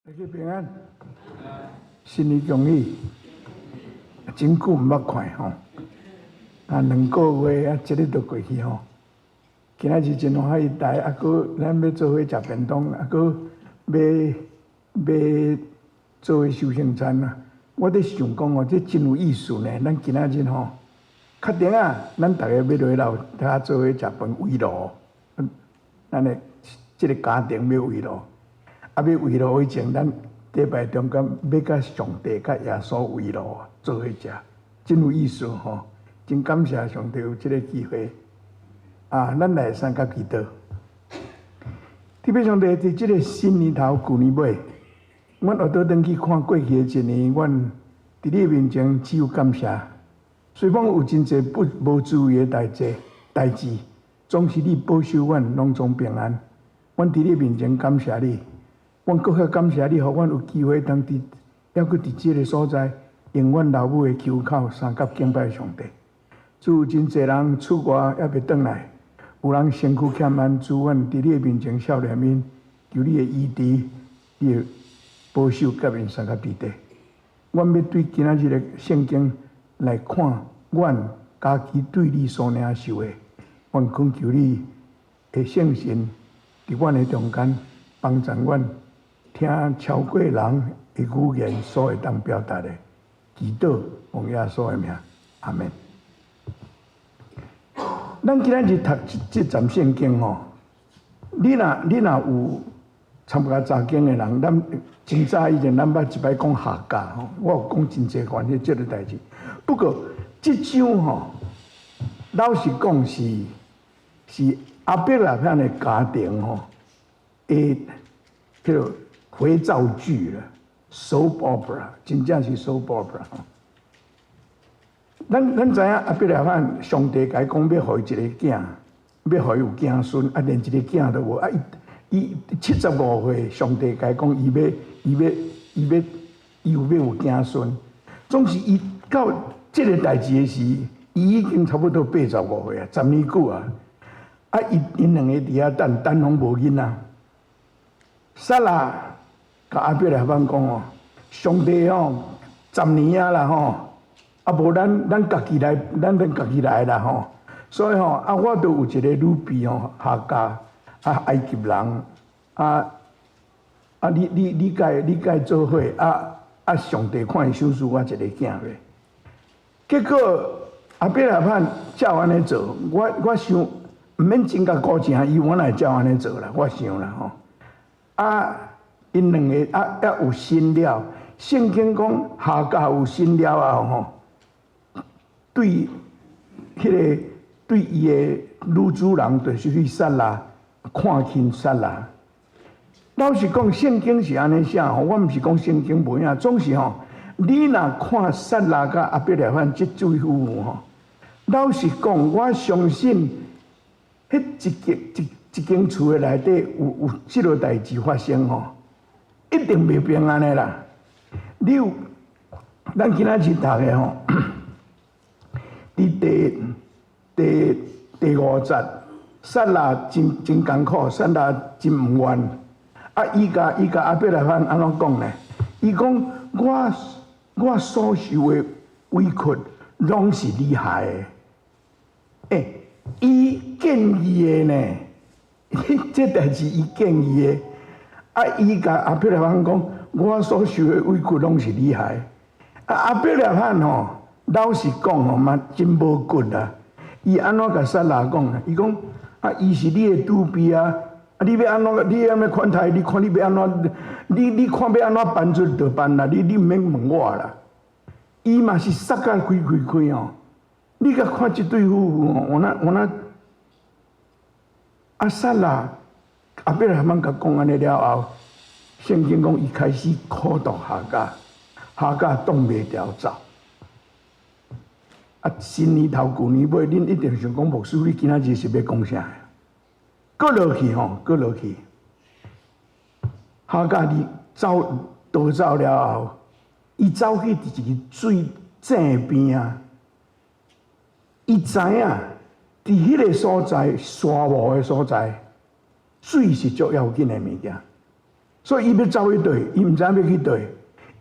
大家平安，新年恭喜！真久毋捌看吼，啊，2個月啊，這日就過去吼。今仔日真歡喜來，啊，閣咱欲做伙食便當，啊，閣欲欲做伙守聖餐啊。我佇想講哦，這真有意思呢。咱今仔日吼，確定啊，咱逐个欲落來遮做伙食飯圍爐，咱的這個家庭欲圍爐。啊，欲圍爐以前，咱禮拜中間欲佮上帝、佮耶穌圍爐做伙食，真有意思吼！真感謝上帝有這个機會。啊，咱來三佮祈禱。天父上帝，佇這个新年頭、舊年尾，阮學倒轉去看過去的一年，阮佇你面前只有感謝。雖講有真濟不無注意的代誌，代誌，總是你保守阮攏總平安。阮佇你面前感謝你。阮閣較感謝你，予阮有機會通佇，猶閣佇這个所在，用阮老母的口口相佮敬拜上帝。主，有真濟人出外猶未轉來，有人身軀欠安，主，阮佇你的面前少憐憫，求你的醫治，你的保守佮𪜶相佮佇底。阮欲對今仔日的聖經來看，阮家己對你所領受的，阮懇求你的聖神佇阮的中間幫助阮。聽超過人的語言所會當表達的，祈禱奉耶穌的名，阿門。咱今仔日讀這這節聖經吼，你若有參加查經的人，咱真早以前咱捌一擺講夏甲吼，我有講真濟關於這个代誌。不過這章吼，老實講是亞伯拉罕的家庭吼，會叫做肥皂劇啦，soap opera，真正是 soap opera。咱知影亞伯拉罕，上帝共伊講欲予伊一个囝，欲予伊有子孫，啊，連一个囝都無，啊，伊75歲，上帝共伊講，伊有欲有子孫，總是伊到這个代誌的時，伊已經差不多85歲啊，10年久啊，啊，伊𪜶兩个佇遐等，等攏無囡仔。撒拉共亞伯拉罕講哦，上帝哦，十年啊啦吼，啊無咱家己來，咱家己來啦吼。所以吼，啊，我都有一个女婢吼，夏甲啊，埃及人，啊啊，你共伊做伙，啊啊，上帝看會賞賜我一个囝袂？結果亞伯拉罕照按呢做，我想毋免真共高情，伊原來照按呢做啦，我想啦吼。啊，𪜶兩个啊，猶有生了。聖經講夏甲有生了後吼，對彼个對伊的女主人，就是對撒拉看輕撒拉。老實講，聖經是按呢寫吼，我毋是講聖經無影，總是吼，你若看撒拉佮亞伯拉罕這對夫婦吼，老實講，我相信彼一間一一間厝的內底有這个代誌發生吼，一定袂平安的啦。你有咱今仔日讀的吼，佇第五節，撒拉真真艱苦，撒拉真毋願。啊，伊共亞伯拉罕按怎講呢？伊講我所受的委屈，攏是你害的。欸，伊建議的呢？這代誌伊建議的。啊，伊共亞伯拉罕講，我所受的委屈攏是你害。啊，亞伯拉罕吼，老實講吼嘛，真無骨啊。伊按怎共撒拉講？伊講啊，伊是你的女婢啊，啊，你欲按怎？你按怎款待？你看你欲按怎？你看欲按怎辦出就辦啦，你毋免問我啦。伊嘛是殺甲開開開哦。你共看這對夫婦吼，我那我那啊撒拉，亞伯拉罕共講按呢了後，聖經講伊開始苦毒夏甲，夏甲擋袂牢走。啊，新年頭舊年尾，恁一定想講牧師，你今仔日是欲講啥？閣落去吼，閣落去。夏甲伊走逃走了後，伊走去佇一個水井邊啊，伊知影佇彼个所在，沙漠的所在，水是足要緊的物件。所以伊欲走去佗，伊毋知影欲去佗。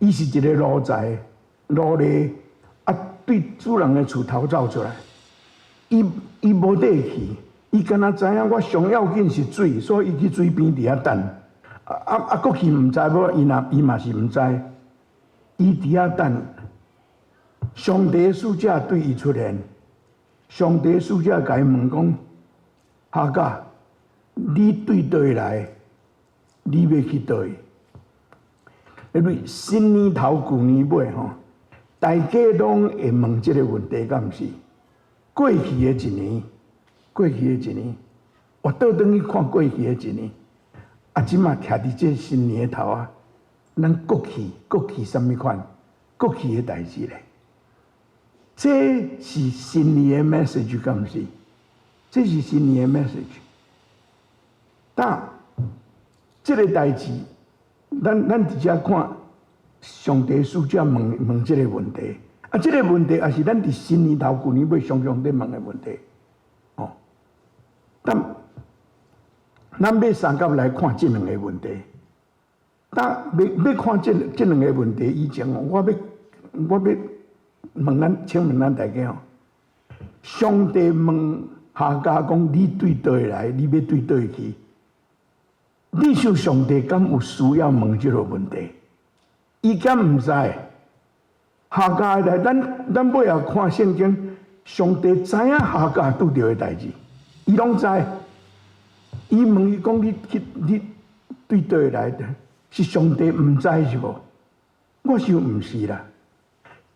伊是一个奴才、奴隸，啊，對主人的厝逃走出來。伊無地去，伊敢若知影我上要緊是水，所以伊去水邊佇遐等。啊啊啊！閣去毋知無，伊若伊嘛是毋知。伊佇遐等，上帝使者對伊出現，上帝使者共伊問講：夏甲，你對佗來？你欲去佗？因為新年頭舊年尾吼，大家攏會問這個問題，敢毋是？過去的一年，過去的一年，我倒轉去看過去的一年，啊，這馬徛佇這新年頭啊，咱過去啥物款？過去的代誌咧？這是新年的 message，敢毋是？這是新年的 message。但這個代誌，咱佇遮看上帝使者問問這個問題，啊，這個問題也是咱佇新年頭舊年尾常常咧問的問題，哦。但咱欲相佮來看這兩個問題。但欲看這兩個問題以前，我欲問咱，請問咱大家哦，上帝問夏甲講：你對佗來？你欲對佗去？你想上帝敢有需要問這個問題？伊敢毋知？夏甲來，咱尾後看聖經，上帝知影夏甲拄著的代誌，伊攏知。伊問伊講：你去你對佗來？是上帝毋知是無？我想毋是啦。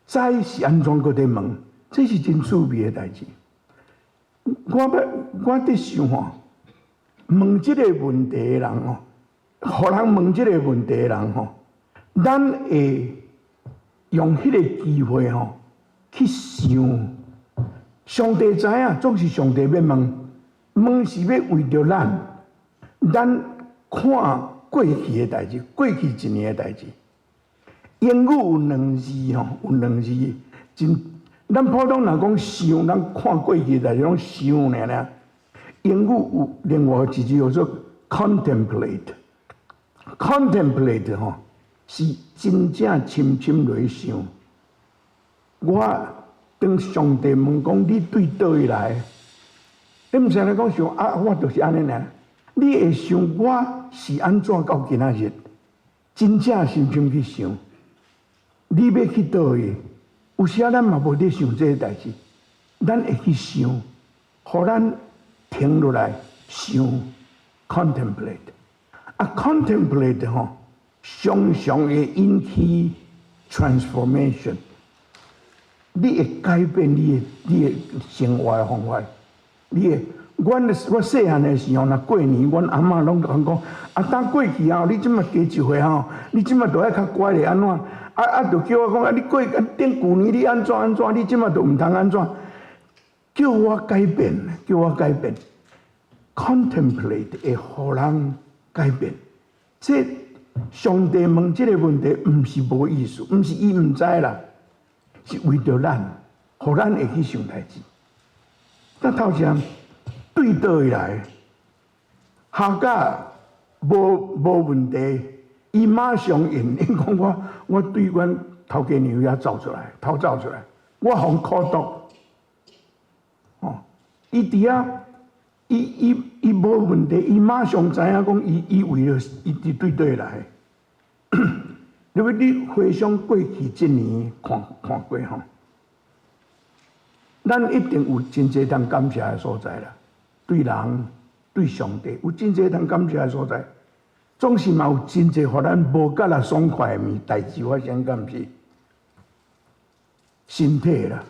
知是按怎閣佇問？這是真趣味的代誌。我佇想吼，問這個問題的人吼，予人問這個問題的人吼，咱會用彼個機會吼去想。上帝知影，總是上帝欲問，問是欲為著咱，咱看過去的代誌，過去一年的代誌。英語有兩字吼，有兩字真。咱普通人講想，咱看過去的代誌攏想爾爾。英語有另外一字叫做 contemplate，contemplate 吼是真正深深落去想。我當上帝問講你對佗位來，你毋是來講想啊，我就是按呢爾。你會想我是按怎到今仔日？真正深深去想，你欲去佗位？有時仔咱嘛無咧想這个代誌，咱會去想，予咱停落來想，contemplate。啊，contemplate 吼，常常會引起 transformation。你會改變你的生活的方法。你會，阮我細漢的時候，若過年，阮阿嬤攏共講，啊，當過去後，你這馬加一歲吼，你這馬著愛較乖咧，按怎？啊啊，就叫我講啊，你過頂舊年你按怎按怎，你這馬就毋通按怎？叫我改變，叫我改變。Contemplate 會予人改變。這上帝問這個問題，毋是無意思，毋是伊毋知啦，是為著咱，予咱會去想代誌。但頭前對佗位來，夏甲無問題，伊馬上應，伊講我對阮頭家娘遐走出來，逃走出來，我予苦毒。哦，伊佇遐，伊無問題，伊馬上知影講，伊為了伊佇對佗來。因為你回想過去這年看看過吼，咱一定有真濟通感謝的所在啦。對人、對上帝有真濟通感謝的所在，總是嘛有真濟予咱無甲力爽快的物代誌發生，敢毋是？身體啦，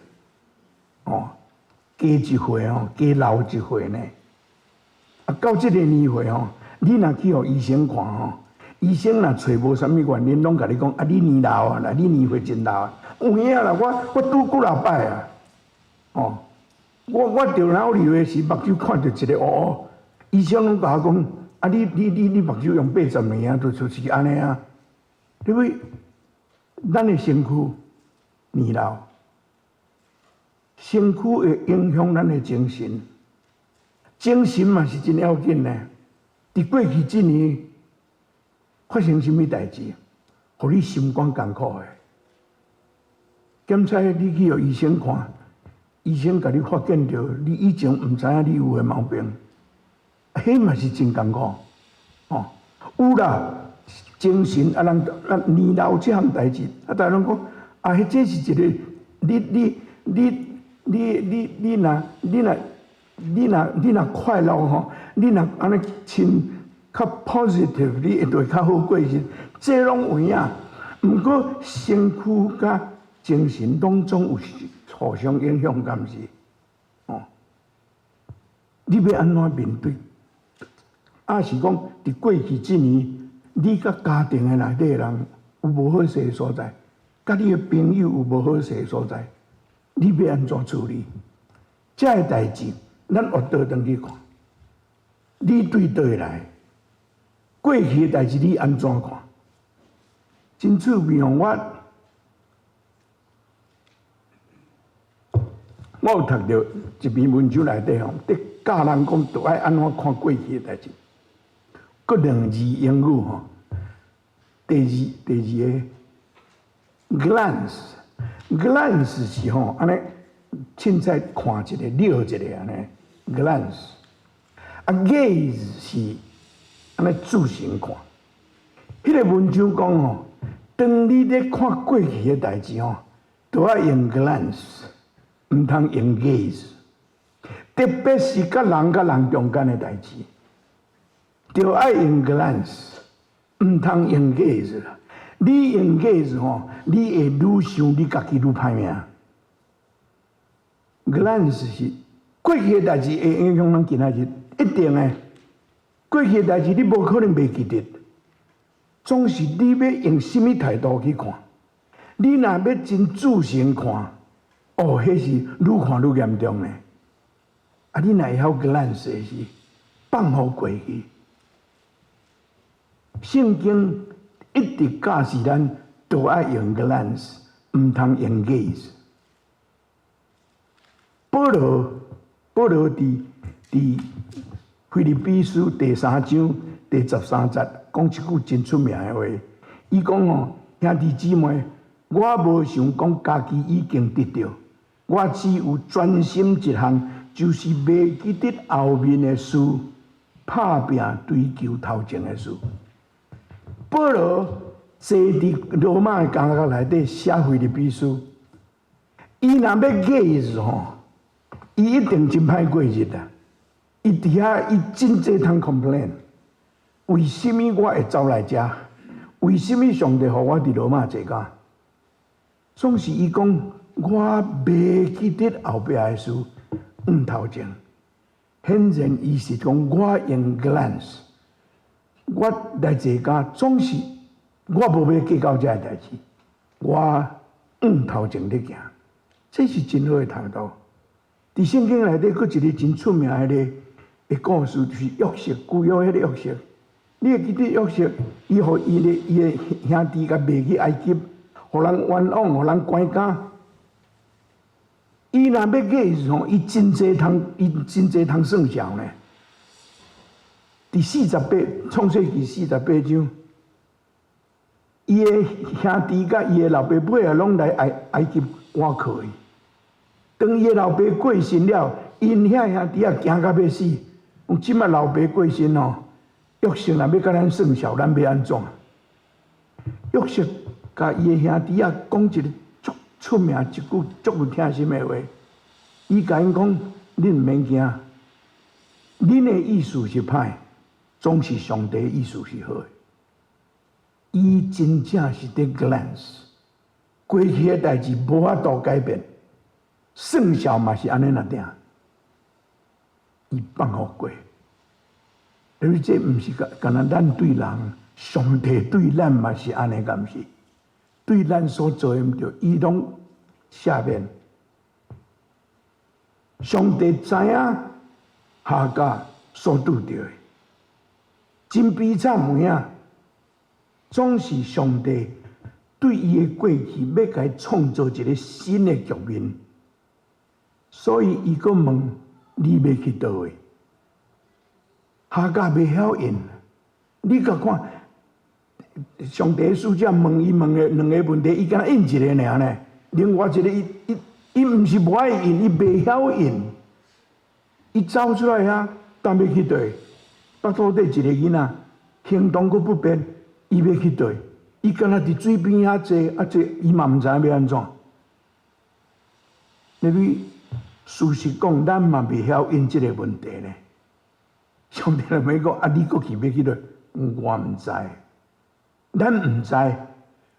哦，加一歲吼，加老一歲呢。啊，到這個年歲吼，你若去予醫生看吼，醫生若揣無啥物原因，攏共你講啊，你年老啊啦，你年歲真老啊。有影啦，我拄幾若擺啊，哦，我著腦瘤的時，目睭看著一個烏烏，醫生攏共我講，啊，你目睭用80年啊，就是按呢啊。因為咱的身軀年老，身軀會影響咱的精神，精神嘛是真要緊的。佇過去這年，發生啥物代誌，予你心肝艱苦的？檢查你去予醫生看，醫生共你發現著你以前毋知影你有的毛病，彼嘛是真艱苦，吼。有啦，精神啊，人咱年老這項代誌，啊，逐人講啊，彼這是一個你你你你你你若你若你若你若快樂吼，你若按呢真較 positive，你會較好過日，這攏有影。毋過身軀佮精神攏總有互相影響，敢毋是？哦，你欲按怎面對？抑是講佇過去這年，你佮家庭的內底人有無好勢的所在？佮你的朋友有無好勢的所在？你欲按怎處理？這个代誌，咱學倒轉去看，你對佗位來？過去的代誌你按怎看？真趣味哦！我有讀著一篇文章內底吼，佇教人講，著愛按怎看過去的代誌。閣兩字英語吼，第二個 glance，glance 是吼按呢，凊彩看一下，睨一下按呢，glance。啊，gaze 是按呢注神看。彼個文章講吼，當你咧看過去的代誌吼，著愛用 glance，毋通用 gaze。特別是佮人佮人中間的代誌，著愛用 glance，毋通用 gaze 啦。你用 gaze 吼，你會愈想你家己愈歹命。glance 是過去的代誌會影響咱今仔日，一定的。過去的代誌你無可能袂記得，總是你欲用啥物態度去看。你若欲真注神看，哦，彼是愈看愈嚴重的。啊，你若會曉 glance 的是放予過去。聖經一直教示咱，都愛用 glance，毋通用 gaze。保羅佇腓立比書第三章第13節講一句真出名的話，伊講吼，兄弟姊妹，我無想講家己已經得著，我只有專心一項，就是袂記得後面的事，拍拚追求頭前的事。保羅坐佇羅馬的監獄內底寫腓立比書，伊若欲 gaze 吼，伊一定真歹過日啊！伊佇遐，伊真濟通 complain，為啥物我會走來遮？為啥物上帝予我佇羅馬坐監？總是伊講，我袂記得後壁的事，向頭前。顯然伊是講我用 glance，我來坐監，總是我無欲計較這个代誌，我向頭前咧行，這是真好的態度。佇聖經內底，閣一個真出名的故事，就是約瑟，舊約彼個約瑟。你會記得約瑟，伊予伊的兄弟共賣去埃及，予人冤枉，予人關監。伊若欲 gaze 吼，伊真濟通算數呢。佇創世記四十八章，伊的兄弟佮伊的老爸尾仔攏來埃及倚靠伊。當伊的老爸過身了，𪜶遐兄弟仔驚甲欲死。講這擺老爸過身吼，約瑟若欲共咱算數，咱欲按怎？約瑟共伊的兄弟仔講一個足出名一句足有疼心的話，伊共𪜶講：恁毋免驚，恁的意思是歹，總是上帝的意思是好的。伊真正是佇 glance，過去的代誌無法度改變，算數嘛是按呢爾定，伊放予過。因為這毋是干焦咱對人，上帝對咱嘛是按呢，敢毋是？對咱所做的毋對，伊攏赦免。上帝知影夏甲所拄著的，真悲慘有影，總是上帝對伊的過去欲共伊創造一個新的局面，所以伊閣問你欲去佗位？夏甲袂曉應，你共看，上帝使者問伊問的兩个問題，伊敢若應一个爾呢。另外一个，伊伊伊毋是無愛應，伊袂曉應。伊走出來遐，敢欲去佗？腹肚底一个囡仔，行動閣不便，伊欲去佗？伊敢若佇水邊遐坐，啊坐，伊嘛毋知影欲按怎。你事實講，咱嘛袂曉應這个問題呢。上帝來問講：啊，你閣去欲去佗？我毋知，咱毋知。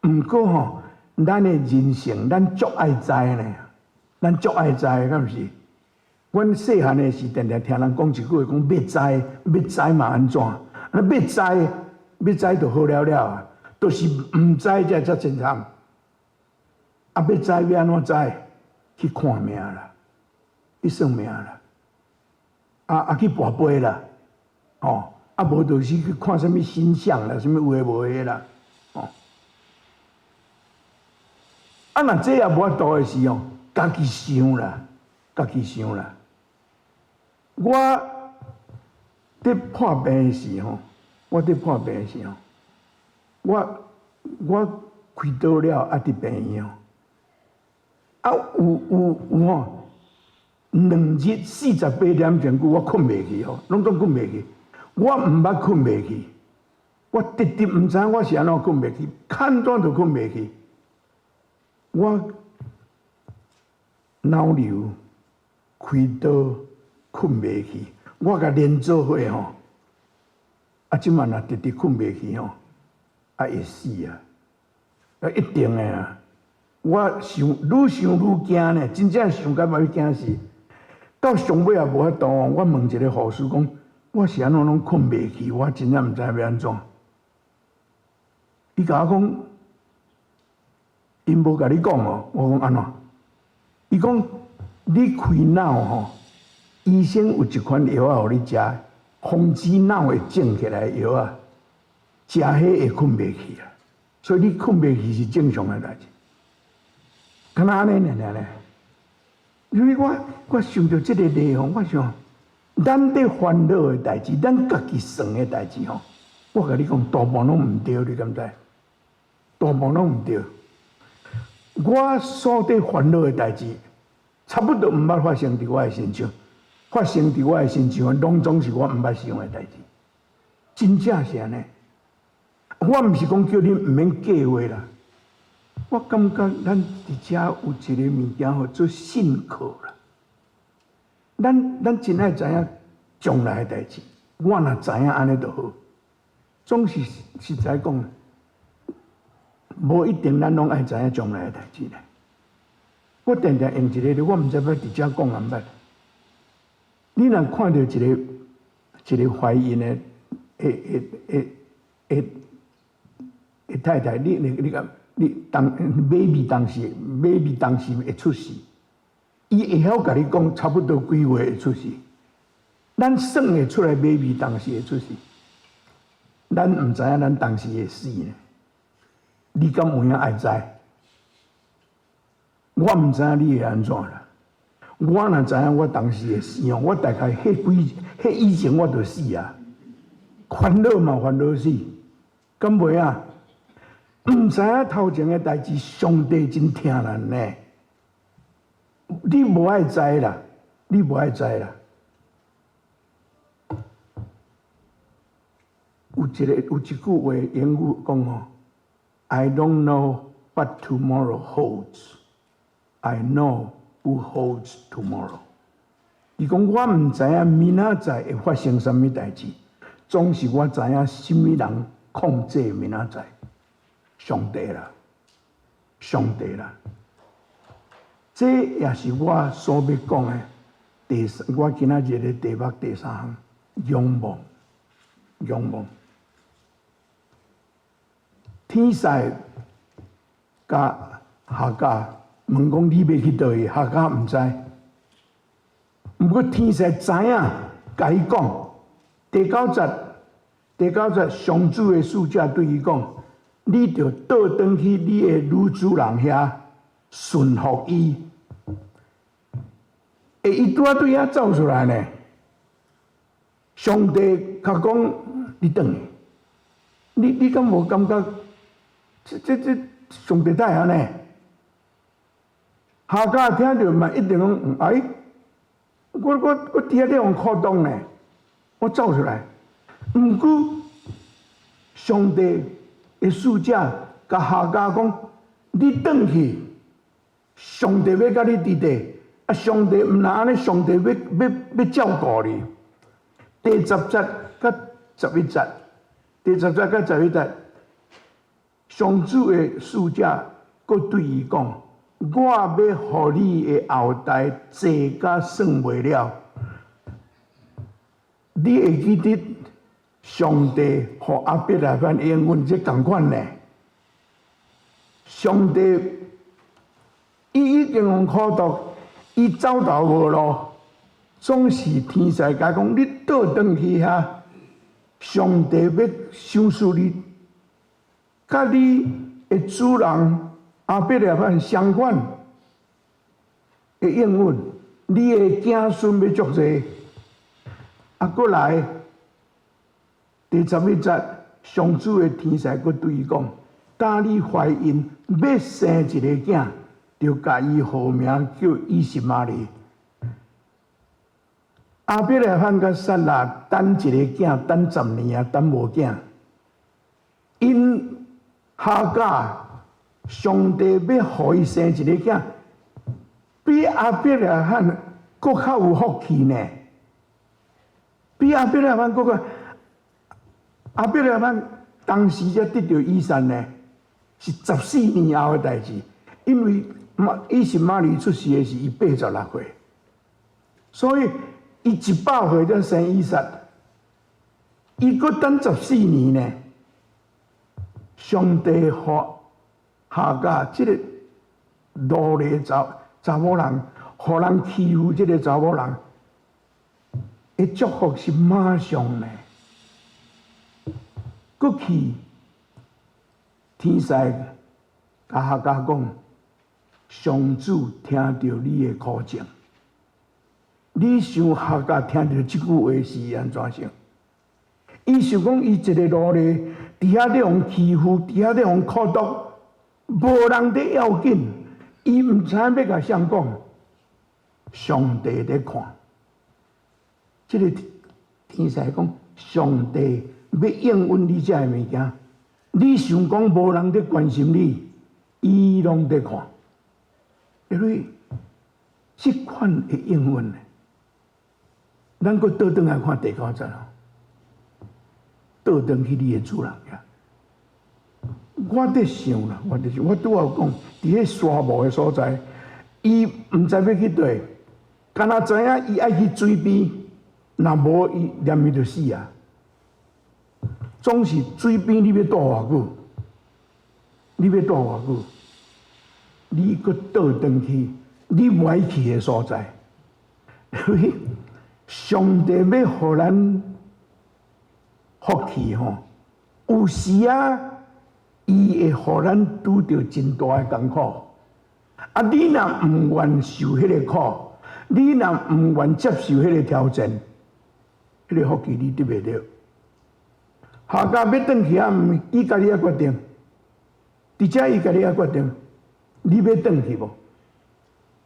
毋過吼，咱的人生，咱足愛知呢。咱足愛知，敢毋是？阮細漢的時，定定聽人講一句話，講欲知欲知嘛按怎？啊，欲知欲知就好了了啊，就是毋知才才真慘。啊，欲知欲按怎知？去看命啦，去算命啦，啊啊去跋杯啦，吼，啊無就是去看啥物星象啦，啥物有的無的啦，吼。啊，若這也無法度的時候，家己想啦，家己想啦。我佇破病的時候，我佇破病的時候，我我開刀了，啊，佇病院，啊，有有有吼，兩日48點鐘久，我睏袂去吼，攏總睏袂去。我毋捌睏袂去，我直直毋知我是按怎睏袂去，看怎都睏袂去。我腦瘤開刀睏袂去，我共連做伙吼，啊，這馬若直直睏袂去吼，啊會死啊！啊，一定的啊！我想愈想愈驚呢，真正想到欲驚死。到上尾也無法度，我問一个護士講，我是按怎攏睏袂去，我真正毋知欲按怎。伊共我講，𪜶無共你講哦，我講按怎？伊講你開腦吼，醫生有一款藥仔予你食，防止腦會腫起來的藥仔，食彼會睏袂去啊。所以你睏袂去是正常的代誌。敢若按呢爾爾呢？因為我我想著這个例吼，我想咱佇煩惱的代誌，咱家己算的代誌吼，我共你講，大半攏毋對，你敢知？大半攏毋對。我所佇煩惱的代誌，差不多毋捌發生佇我的身上，發生佇我的身上，攏總是我毋捌想的代誌。真正是按呢。我毋是講叫你毋免計劃啦。我感覺咱佇遮有一个物件號做信靠啦。咱咱真愛知影將來的代誌，我若知影按呢就好。總是實在講，無一定咱攏愛知影將來的代誌咧。我定定用一个例，我毋知欲佇遮講毋捌。你若看著一个一个懷孕的、的、的、的、的、的太太，你你你敢？你當 baby 當時，baby 當時會出世，伊會曉共你講差不多幾月會出世。咱算會出來 baby 當時會出世，咱毋知影咱當時會死呢。你敢有影愛知？我毋知影你會按怎啦。我若知影我當時會死哦，我大概彼幾彼以前我就死啊。煩惱嘛煩惱死，敢袂啊？毋知影頭前的代誌，上帝真疼咱呢。你無愛知啦，你無愛知啦。有一个有一句話英語講吼：I don't know what tomorrow holds. I know who holds tomorrow。伊講我毋知影明仔載會發生啥物代誌，總是我知影啥物人控制明仔載。上帝啦，上帝啦，這也是我所欲講的第三，我今仔日的題目第三項，仰望，仰望。天使共夏甲問講你欲去佗位，夏甲毋知。毋過天使知影，共伊講。第九節，第九節，上主的使者對伊講：你著倒轉去你的女主人遐，順服伊。欸，伊拄仔對遐走出來呢。上帝較講你轉去，你敢無感覺？這上帝哪會按呢？夏甲聽著嘛，一定講，哎，我佇遐咧予苦毒呢，我走出來。毋過上帝的使者共夏甲講：你轉去，上帝欲佮你佇佇。啊，上帝毋若按呢，上帝欲欲欲照顧你。第十節佮十一節，第十節佮十一節，上主的使者閣對伊講：我欲予你的後代濟甲算袂了。你會記得上帝予亞伯拉罕應允這仝款呢？上帝伊已經予苦毒，伊走投無路，總是天使共伊講：你倒轉去遐，上帝欲賞賜你，佮你的主人亞伯拉罕相款的應允，你的子孫欲足濟。啊，閣來第十一節，上主的天使閣對伊講：當你懷孕欲生一個囝，就共伊號名叫以實瑪利。亞伯拉罕佮撒拉等一個囝，等十年啊，等無囝。𪜶夏甲上帝欲予伊生一個囝，比亞伯拉罕閣較有福氣呢。比亞伯拉罕閣較，亞伯拉罕當時才得著以撒呢，是14年後的代誌，因為以實瑪利出世的時，伊86歲，所以伊100歲才生以撒，伊閣等十四年呢。上帝予夏甲這個奴隸查查某人，予人欺負這個查某人，的祝福是馬上呢。閣去天使共夏甲講，上主聽著你的苦情，你想夏甲聽著這句話是按怎想？伊想講，伊一個奴隸佇遐咧予欺負，佇遐咧予苦毒，無人佇要緊，伊毋知影欲共誰講。上帝佇看，這個天使講，上帝欲應允你這个物件，你想講無人佇關心你，伊攏佇看。因為這款的應允，咱閣倒轉來看第九節咯，倒轉去你的主人遐。我佇想啦，我佇想，我拄仔講，佇彼沙漠的所在，伊毋知欲去佗，敢若知影伊愛去水邊，若無伊連伊就死啊。總是水邊你欲蹛偌久？你欲蹛偌久？你閣倒轉去你無愛去的所在，上帝欲予咱福氣吼，有時啊，伊會予咱拄著真大的艱苦。啊，你若毋願受彼個苦，你若毋願接受彼個挑戰，彼個福氣你得袂著。夏甲欲轉去啊，毋伊家己愛決定。佇遮伊家己愛決定，你欲轉去無？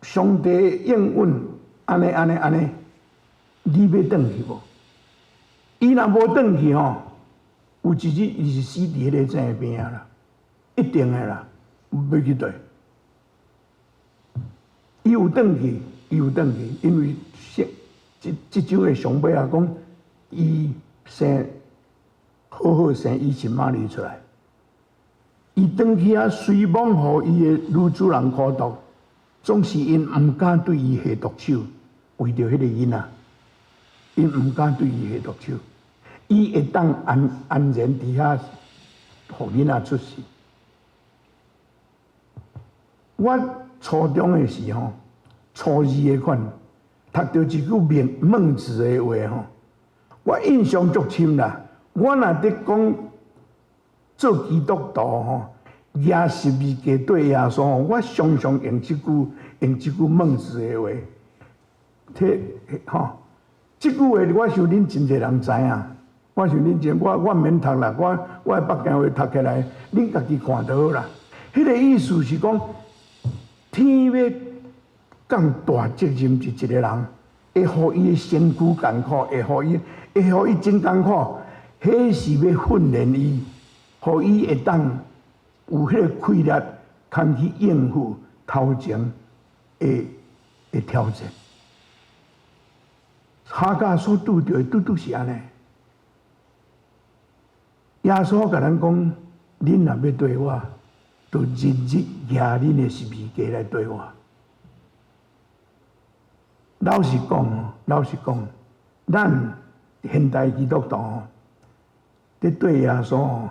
上帝應允按呢按呢按呢，你欲轉去無？伊若無轉去吼，有一日伊是死佇彼個井邊仔啦，一定的啦，欲去佗。伊有轉去，伊有轉去，因為這這章的上尾仔講，伊生好好生以實瑪利出來。伊轉去啊，雖罔予伊的女主人苦毒，總是𪜶毋敢對伊下毒手，為著彼個囡仔，𪜶毋敢對伊下毒手。伊會當安安然佇遐，予囡仔出世。我初中的時候，初二的款，讀著一句孟孟子的話吼，我印象足深啦。我若佇講做基督徒吼，舉十字架對耶穌吼，我常常用這句孟子的話，提吼，這句話我想恁真濟人知影。我想恁這我免讀啦，我北京話讀起來，恁家己看就好啦。彼個意思是講，天欲降大責任佇一個人，會予伊的身軀艱苦，會予伊真艱苦，彼是欲訓練伊，予伊會當有彼個氣力，通去應付頭前的挑戰。夏甲所拄著的拄拄是按呢。耶穌共咱講：恁若欲綴我，就日日舉恁的十字架來綴我。老實講，老實講，咱現代基督徒佇綴耶穌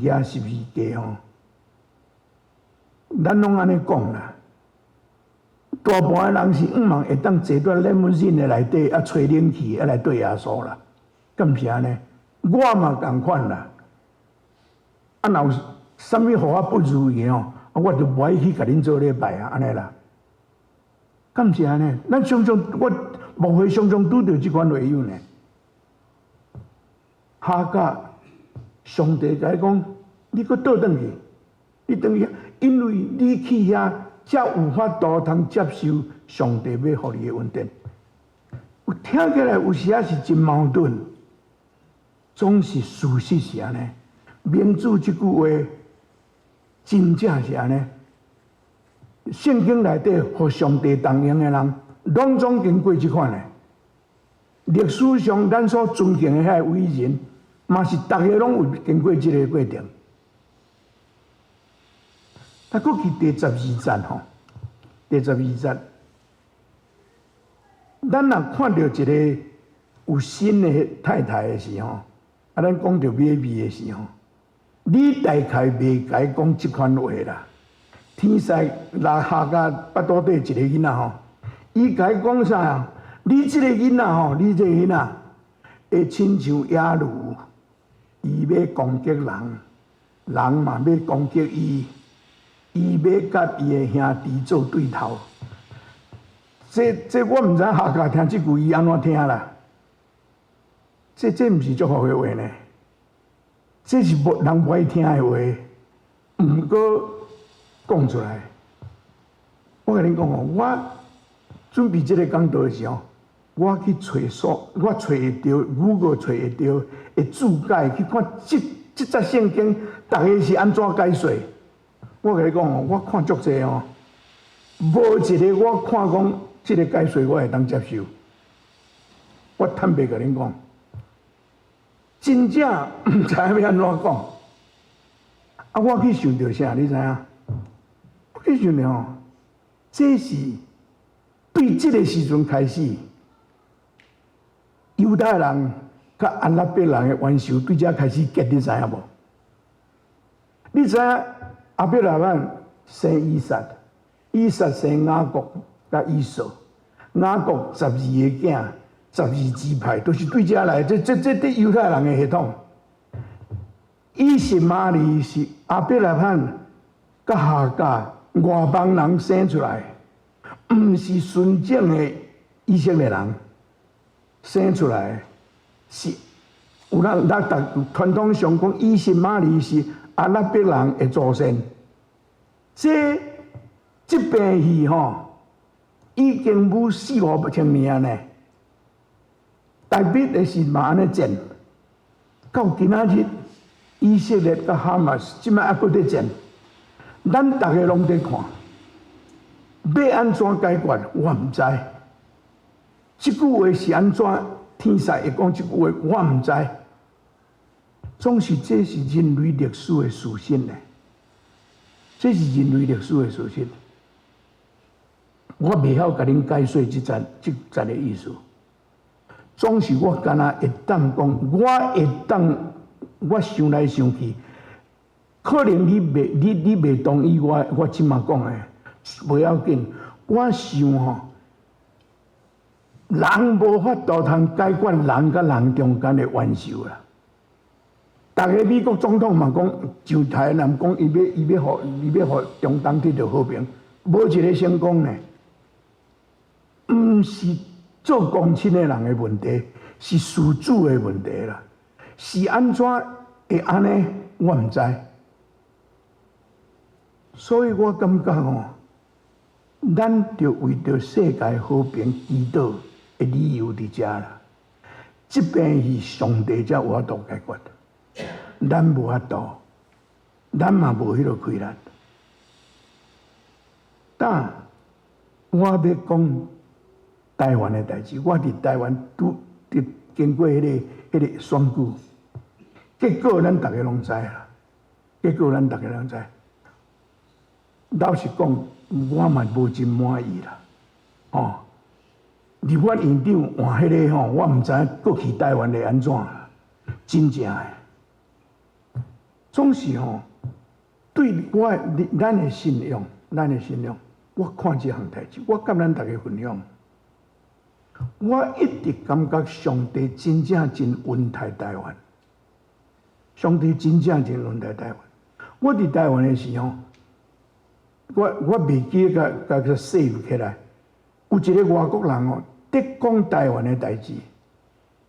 舉十字架吼，咱攏按呢講啦。大半的人是向望會當坐佇 limousine 的內底，吹冷氣，來綴耶穌啦，敢是按呢？我嘛仝款啦。若有啥物予我不如意吼，我就無愛去共恁做禮拜啊，按呢啦。敢是按呢？咱常常我無會常常拄著這款話語呢。夏甲上帝共伊講，你閣倒轉去，你轉去，因為你去遐，才有法度通接受上帝欲予你的恩典。有聽起來有時仔是真矛盾，總是事實是按呢。民主這句話真正是按呢。聖經內底予上帝重用的人，攏總經過這款的。歷史上咱所尊敬的彼個偉人，嘛是逐个攏有經過這个過程。啊，閣去第十二節吼，第十二節，咱若看著一个有新的太太的時候，咱講著買賣的時候，你大概袂共伊講這款話啦。天使來夏甲腹肚底一个囡仔吼，伊共伊講啥？你這个囡仔吼，你這个囡仔會親像野驢，伊欲攻擊人，人嘛欲攻擊伊，伊欲佮伊的兄弟做對頭。這我毋知夏甲聽這句伊按怎聽啦？這毋是祝福的話呢？這是無人無愛聽的話，毋過講出來。我共恁講哦，我準備這个講道的時候，我去揣索，我揣會著，Google 揣會著的注解去看這節聖經，逐个是按怎解說？我共你講哦，我看足濟哦，無一个我看講這个解說我會當接受。我坦白共恁講，真正毋知影欲按怎講。我去想著啥？你知影？我去想著吼，這是對這个時陣開始，猶太人佮阿拉伯人的冤仇對這開始結，你知影無？你知影亞伯拉罕生以撒，以撒生雅各佮以掃，雅各十二个囝，十二支派都是對這來，這佇猶太人的血統。以實瑪利是亞伯拉罕佮夏甲外邦人生出來，毋是純正的以色列人生出來，是有人咱逐傳統上講，以實瑪利是阿拉伯人的祖先。這邊戲吼，已經有四五千年呢。大衛的時嘛按呢戰，到今仔日，以色列佮哈馬斯這擺猶閣佇戰，咱逐个攏佇看，欲按怎解決，我毋知。這句話是按怎？天使會講這句話，我毋知。總是這是人類歷史的事實呢。這是人類歷史的事實。我袂曉共恁解說這節的意思。總是我敢若會當講，我會當我想來想去，可能你袂同意我這馬講的，無要緊。我想吼，人無法度通解決人佮人中間的冤仇啦。逐个美國總統嘛講，上台人講伊欲予中東得著和平，無一个成功呢。毋是做公親的人的問題，是事主的問題啦。是按怎會按呢？我毋知。所以我感覺吼，咱著為著世界和平祈禱的理由佇遮啦。這邊是上帝才有法度解決，咱無法度，咱嘛無彼个氣力。但我欲講台灣的代誌，我佇台灣拄佇經過彼個選舉，結果咱逐家攏知啦。結果咱逐家攏知。老實講，我嘛無真滿意啦。哦，立法院長換彼个吼，我毋知影過去台灣會按怎啦，真正的，總是吼，對我咱的信仰，咱的信仰，我看這項代誌，我佮咱逐家分享。我一直感覺上帝真正真恩待台灣，上帝真正真恩待台灣。我佇台灣的時候，我袂記得共共 save 起來，有一個外國人哦，佇講台灣的代誌，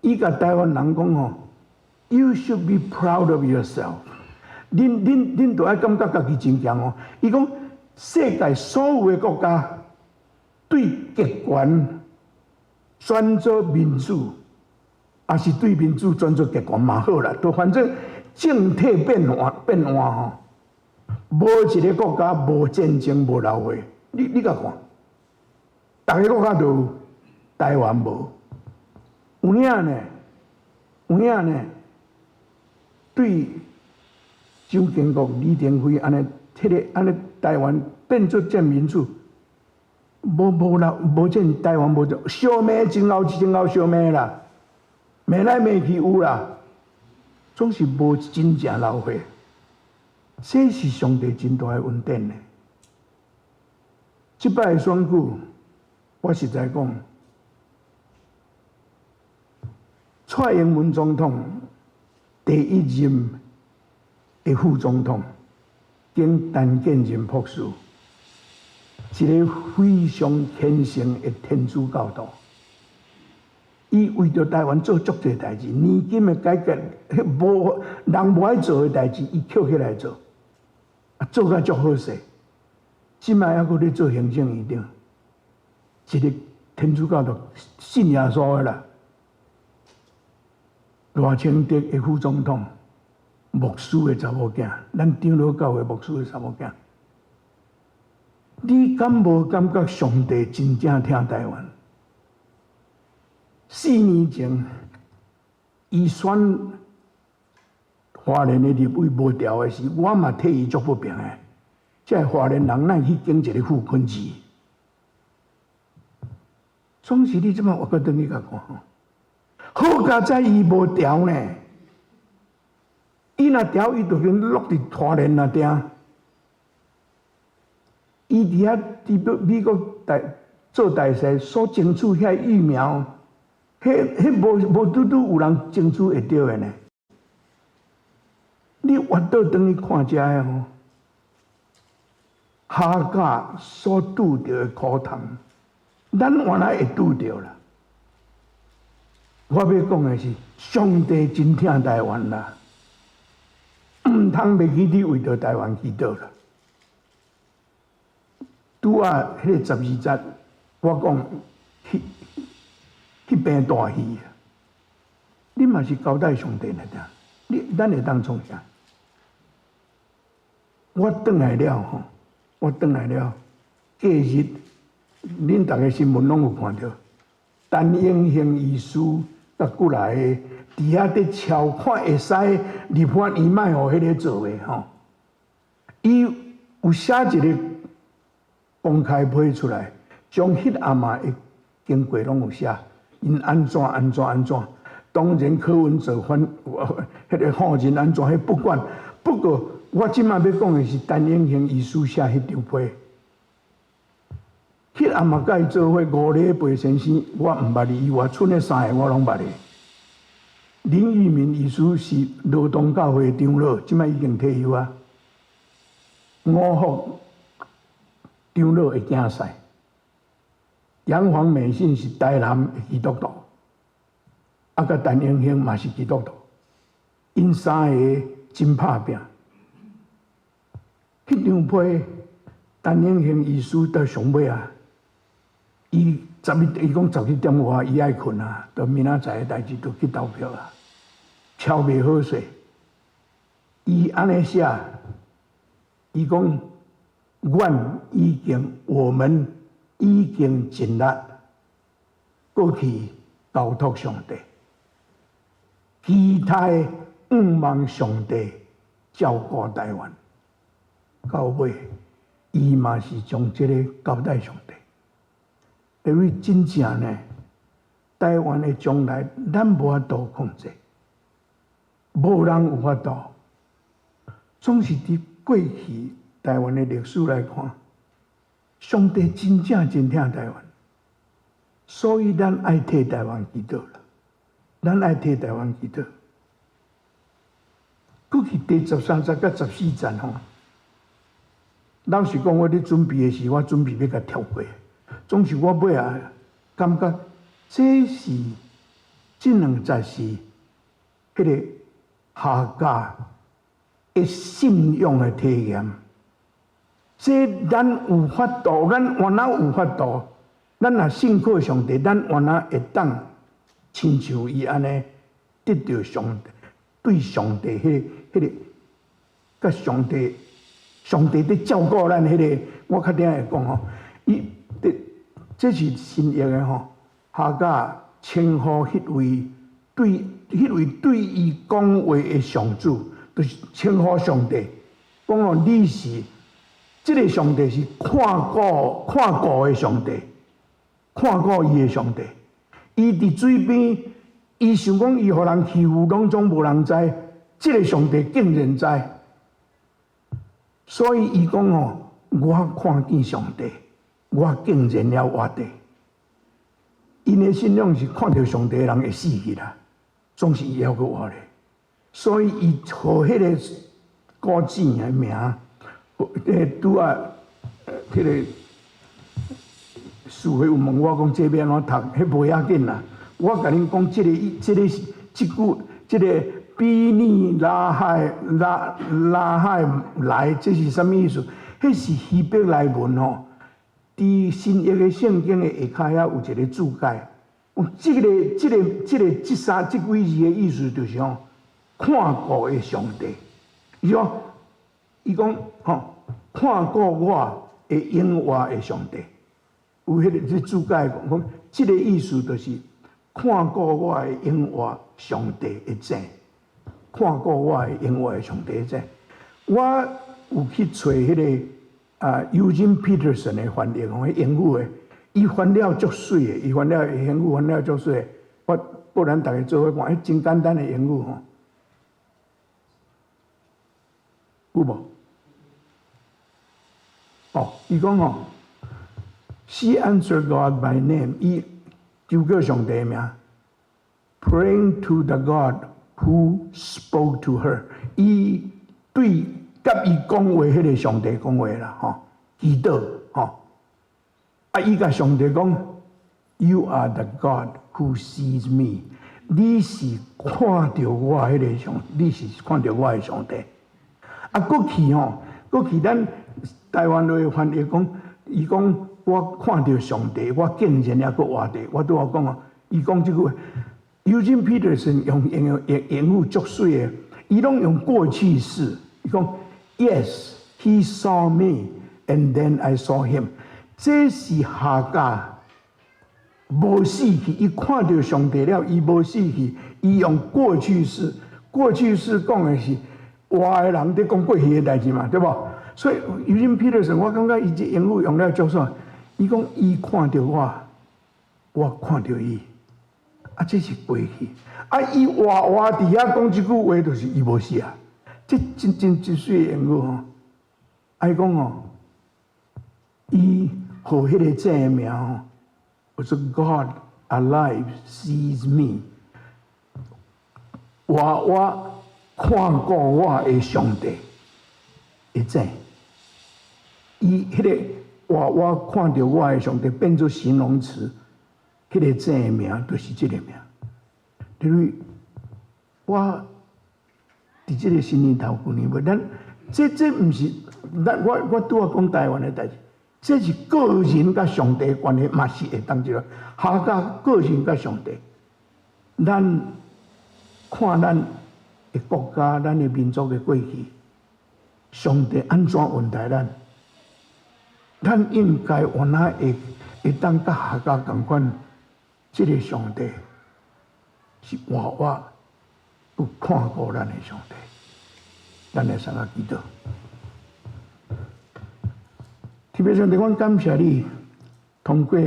伊共台灣人講吼，You should be proud of yourself。恁著愛感覺家己真強哦。伊講世界所有的國家對極權轉做民主，抑是對民主轉做極權嘛好啦，都反正政體變換變換吼。無一個國家無戰爭無流血，你共看，逐个國家都有，台灣無，有影呢？有影呢？對蔣經國、李登輝按呢，彼个按呢，台灣變做戰民主，無無流無戰，台灣無相罵真𠢕真𠢕相罵啦，罵來罵去有啦，總是無真正流血。這是上帝真大的恩典呢。這擺選舉，我實在講，蔡英文總統第一任的副總統，兼陳建仁博士，一個非常虔誠的天主教徒，伊為著台灣做足濟代誌，年金的改革，彼無人無愛做的代誌，伊抾起來做。做甲足好勢，這擺猶閣咧做行政院長，一個天主教徒信耶穌的啦。賴清德的副總統，牧師的查某囝，咱長老教會牧師的查某囝，你敢無感覺上帝真正疼台灣？4年前，伊選花蓮的立委無調的時，我嘛替伊足不平的。這个花蓮人哪會去揀一個傅崑萁？總是你這擺我閣轉去共看，好佳哉伊無調呢。伊若調，伊就經落佇花蓮那埕。伊佇遐佇美國大做大使，所爭取遐疫苗，彼無無拄拄有人爭取會著的呢。你越倒轉去看這个吼，夏甲所拄著的苦痛，咱原來會拄著啦。我欲講的是，上帝真疼台灣啦，毋通袂記你為著台灣祈禱啦。拄仔彼个12節，我講彼邊大戲，你嘛是交代上帝來聽，你咱會當創啥？我轉來了吼，我轉來了，隔日，恁逐个新聞攏有看著，陳永興醫師佮幾來個佇遐佇敲，看會使立法院莫予彼个做的吼，伊有寫一個公開批出來，將彼暗暝的經過攏有寫，𪜶按怎按怎按怎，當然柯文哲反，彼个放人按怎，彼不管，不過。我這擺欲講的是陳永興醫師寫彼張批，彼暗暝佮伊做伙五禮拜先生，我毋捌伊，伊外賰的三个我攏捌的。林玉明醫師是羅東教會的長老，這擺已經退休啊。五福長老的囝婿，楊黃美信是台南的基督徒，啊，佮陳永興嘛是基督徒。𪜶三个真拍拚。彼張批陳永興醫師到上尾啊，伊十一，伊講11點外伊愛睏啊，到明仔載的代誌就去投票啊，超袂好勢。伊按呢寫，伊講阮已經，我們已經盡力過去交託上帝，期待向望上帝照顧台灣。到尾，伊嘛是將這个交代上帝。因為真正呢，台灣的將來，咱無法度控制，無人有法度。總是佇過去台灣的歷史來看，上帝真正真疼台灣，所以咱愛替台灣祈禱啦，咱愛替台灣祈禱。過去第十三節佮14節吼，老實講，我咧準備的時，我準備欲共跳過。總是我尾仔感覺，這是這兩節是彼个夏甲的信仰的體驗。這咱有法度，咱原來有法度，咱若信靠上帝，咱原來會當親像伊按呢得著上帝，對上帝彼个，佮上帝，上帝佇照顧咱彼个，我較定會講吼，伊佇這是新約的吼，夏甲稱呼彼位對彼位對伊講話的上主，就是稱呼上帝，講哦，你是這个上帝是看顧的上帝，看顧伊的上帝。伊佇水邊，伊想講伊予人欺負，攏總無人知，這个上帝竟然知。所以伊講吼，我看見上帝，我竟然猶活著。𪜶的信仰是看著上帝的人會死去啦，總是伊猶閣活咧。所以伊予彼个古井的名，拄仔彼个師會有問我講這欲按怎讀，彼無要緊啦。我共恁講，這个、這个是這句，這个比利拉海拉拉海來，這是啥物意思？彼是希伯來文吼，佇新約的聖經的下跤遐有一個注解。這个、這个、這个、這三這幾字的意思就是吼，看顧的上帝。伊講，伊講吼，看顧我會永活的上帝。有彼个這注解講，講這个意思就是看顧我會永活上帝的井，看顧我會永活的上帝的井。我有去揣彼个啊，Eugene Peterson 的翻譯吼，彼英語的，伊翻了足媠的，伊翻了英語翻了足媠的。我不然逐家做伙看，彼真簡單的英語吼，有無？哦，伊講吼，She answered God by name，伊求叫上帝名，praying to the God who spoke to her，伊對佮伊講話彼个上帝講話啦，吼，祈禱吼，啊，伊共上帝講，You are the God who sees me，你是看著我彼个上，你是看著我的上帝。啊，過去吼，過去咱台灣話翻譯講，伊講我看著上帝，我竟然猶閣活著。我拄仔講哦，伊講這句話，Eugene Peterson 用英語足媠的，伊攏用過去式。伊講，Yes, he saw me, and then I saw him。這是夏甲無死去，伊看著上帝了，伊無死去，伊用過去式。過去式講的是活的人佇講過去的代誌嘛，對無？所以 Eugene Peterson，我感覺伊這英語用了足煞。伊講伊看著我，我看著伊，啊，這是過去。啊，伊活活佇遐講這句話，就是伊無死啊。這真真真媠的英語吼。啊，伊講吼，伊予彼个井的名吼，叫做 God alive sees me。活活看顧我的上帝的井。伊彼个活活看著我的上帝變做形容詞，彼个井的名就是這个名。因為我佇這个新年頭舊年尾，咱這這毋是咱我我拄仔講台灣的代誌，這是個人佮上帝的關係嘛是會當這個，夏甲個人佮上帝，咱看咱的國家、咱的民族的過去，上帝按怎恩待咱？咱應該有哪會會當佮夏甲仝款，這个上帝是活活有看顧咱的上帝，咱來三個祈禱。天父上帝，阮感謝你，通過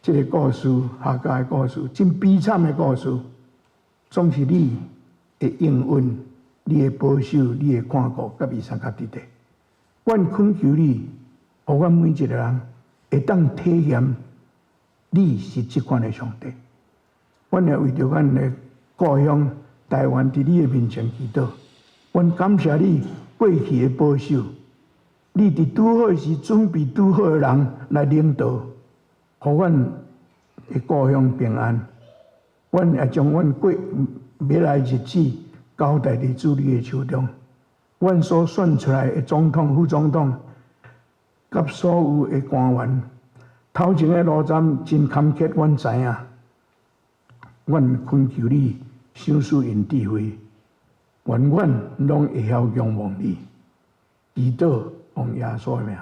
這个故事，夏甲的故事，真悲慘的故事，總是你的應允、你的保守、你的看顧，佮伊相佮佇底。阮懇求你，予阮每一个人會當體驗你是這款的上帝。阮也為著阮的故鄉台灣，佇你的面前祈禱。阮感謝你過去的保守，你佇拄好時準備拄好的人來領導，予阮的故鄉平安。阮也將阮過欲來日子交代佇主你的手中。阮所選出來的總統、副總統，佮所有的官員，頭前的路程真坎坷，阮知影。阮懇求你賞賜𪜶智慧，願阮攏會曉仰望你，祈禱奉耶穌的名。